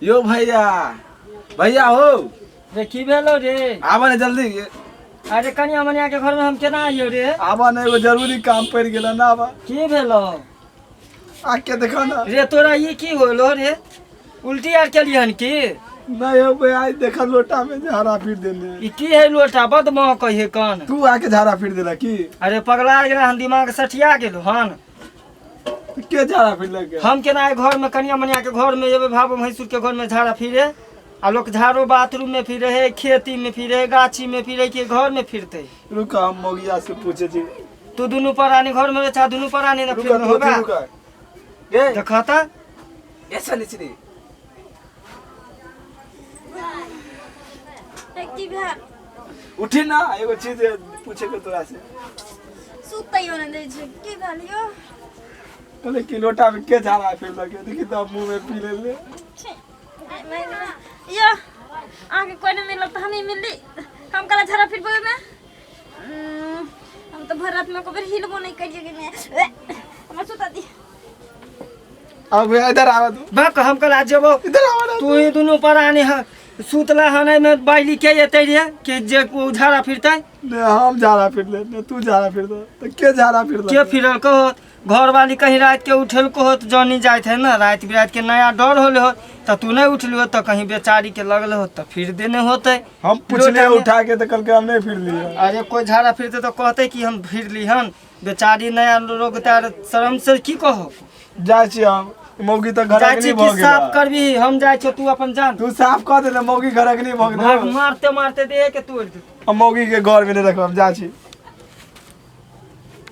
यो भैया, भैया हो। रे की भेलो रे? आबऽ ने जल्दी। अरे कनिया मनिया के घर में हम केना आइयो रे? आबऽ ने, एगो जरूरी काम पड़ि गेल ना, आबऽ। की भेलो? आके देखो ना। रे तोरा ई की होलो रे? उल्टी आर केलियहन की? नहीं हो भैया, आई देखा लोटा में झाड़ा फिर देने। ई की है लोटा? बद महकै है कान। तू आके झाड़ा फिर देला की? अरे पगला गेला हन, दिमाग सठिया गेलो हन। के झाड़ा फिर लगे? हम केना एहि घर में कनिया मनिया के घर में एबै भाबो भैंसुर के घर में झाड़ा फिरे? आ लोग झाड़ो बाथरूम में फिरे है, खेती में फिरे है, गाछी में फिरे के घर में फिरते? रुक, हम मोगिया से पूछे छी। तू दुनू प्राणी घर में रह, दुनू प्राणी न रुक फिर तू होगा। रुक गे। देखता। ऐसा नीचे की भेल? उठी ना, एगो चीज पूछे के तोरा से। सुतैयो नहि दै छै। की भेल यौ? कहले कि लोटा में के झाड़ा फिर लगे, देखी तो मुंह में पी ले ले। यो अहाँके कोइ नहि मिलल तऽ हमही मिलली। हम कहला झाड़ा फिरबै ओहिमे। हम तऽ भरि रातिमे एको बेर हिलबो नहि करियै। हमरा सुता दी। अब इधर आवा तू। बक, हम कल आज जेबो। इधर आवा ना। तू ही दुनू प्राणी ह सुतला हन, एहिमे बाइली के एतै रे कि जे ओ झाड़ा फिरतै? ने हम झाड़ा फिर ले ने तू झाड़ा फिर दो, तो के झाड़ा फिर के फिरल कहो? घरवाली कहीं रात के उठल को हो जनी जाइत है ना, रात बिरात के नया डर होले हो तऽ तू नहीं उठली हो, तऽ कहीं बेचारी के लगल हो तऽ फिर देने होते। हम पूछले लोटा में- उठा के तो कल के हम नहीं फिर लिए। अरे कोई झाड़ा फिरते तऽ कहते कि हम फिर ली हन। बेचारी नया रोग तार शरम से की कहो। जाइ छी हम, मौगी तऽ घर जाइ छी अग्नि भऽ कि गेल। साफ करबी? हम जाइ छी, तू अपन जान। तू साफ कऽ देले, मौगी घर अग्नि भऽ भाग गेल। मारते मारते देह के तोड़ देतौ। हम मौगी के घर में नहीं रखब, हम जाइ छी।